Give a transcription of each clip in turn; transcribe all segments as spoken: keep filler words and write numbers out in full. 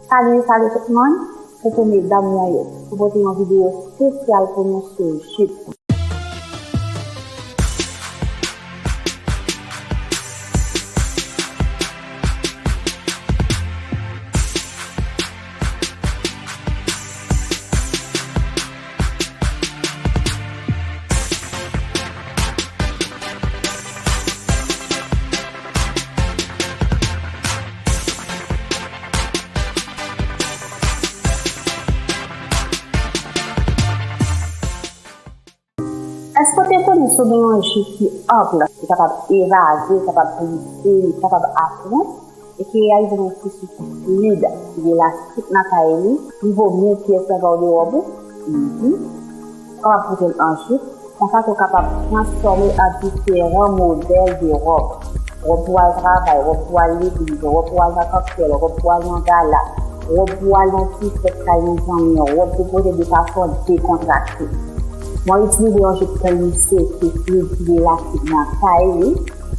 Salut, salut tout le monde. Pou, pou medam mwen yo, pou pote yon videyo espesyal pou nou sou jip. Èske w te konnen si w gen yon jip ki anpl, li kapab evade, li kapab glise, li kapab aflonte, e ki reyalize nan yon tisi flid, ki elastik nan kay li, li vo mil pyès nan gawdewòb ou? Mhm. Ou kapab pote l an jip, konsa tou w kapab transfòme an diferan modèl de wòb. Wòb pou w al travay, wòb pou w al legliz, wòb pou w al nan kòktèl, wòb pou w al nan gala, wòb pou w al nan ti fèt kay yon zanmi w, wòb pou pote de fason dekontrakte. Mwen itilize yon jip plise ki flid, ki elastik nan kay li,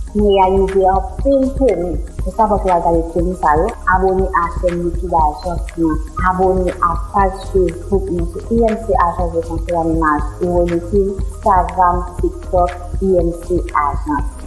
ki reyalize anpil teni. Ou kapab al gade teni sa yo, abone a chèn YouTube Ajans lan, abone a paj Facebook nou sou I M C Ajans de Konsèy an Imaj, evolisyon, Instagram, TikTok, I M C Ajans.